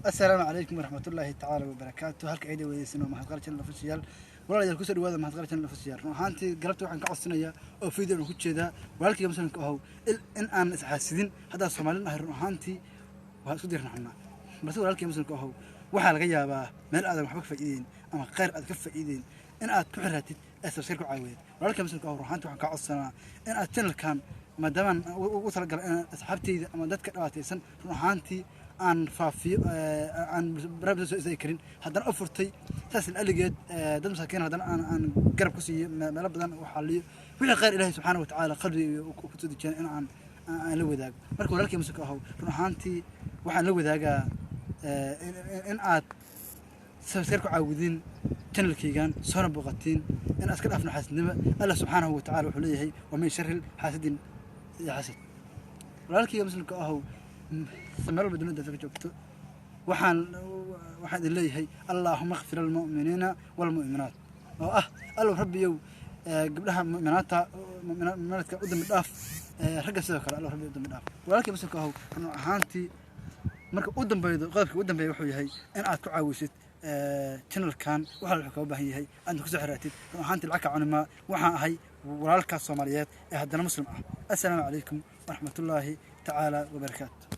Assalaamu calaykum waraxmatullaahi tacaala wabarakaatu. Halka ayda weydeysan waa Mahad Qaran Channel Official. Walaalayaal, kusoo dhawaada Mahad Qaran Channel Official. Run ahaantii, galabta waxaan ka codsanayaa oo video aan ku jeedaa walaalkayga muslimka ahow in aan isxaasidin. Haddaan Soomaalin ahay, run ahaantii waan isku dirnaxnaa, balse walaalkayga muslimka ahow, waxaa laga yaabaa meel aadan waxba ka faa'iideyn ama khayr aad ka faa'iideyn in aad ku xiraatid ee subscribe ku caawiyeed. Walaalkayga muslimka ahow, run ahaantii waxaan kaa codsanaa in aad channelkan, maadaamaan ugu talagalay inaan asxaabteyda ama dadka dhibaataysan run ahaantii aan faafiyo, aan barnaamij soo istaagi karin, haddana u furtay saas aligeed dad masaakiin, haddana aan garab ku siiyo meelo badan u xaliyo wixii khayr Ilaahay subxaana wa tacaala qalbiga ku soo dejiyay in aan la wadaago. Marka walaalkay muslimka ahow, run ahaantii waxaan la wadaagaa in aad subscribe ku caawidin channelkaygan, soona booqatiin, in aad iska dhaafno xaasidnimo. Allah subxaanahu wa tacala wuxuu leeyahay: "Wa min sharri xaasidin idaa xasad." Walaalkayga muslimka ahow, meel walba dunida ka joogto, waxaan idin leeyahay: "Allaahuma ighfir almu'miniina waalmu'minaat," oo ah Allow Rabbiyow gabdhaha mu'minaata mu'minaadka u dambi dhaaf, ragga sidoo kale Allow Rabbi u dambi dhaaf. Walaalkay muslimka ahow, run ahaantii marka u dambeydo, qodobka ugu dambeeya wuxuu yahay in aad ku caawisid channelkan. Waxa wuxuu kaga baahan yahay aad kusoo xiraatid. Run ahaantii lacag ka cunimaa, waxaan ahay walaalkaas Soomaaliyeed ee haddana muslim ah. Assalaamu calaykum waraxmatullaahi tacaala wabarakaatu.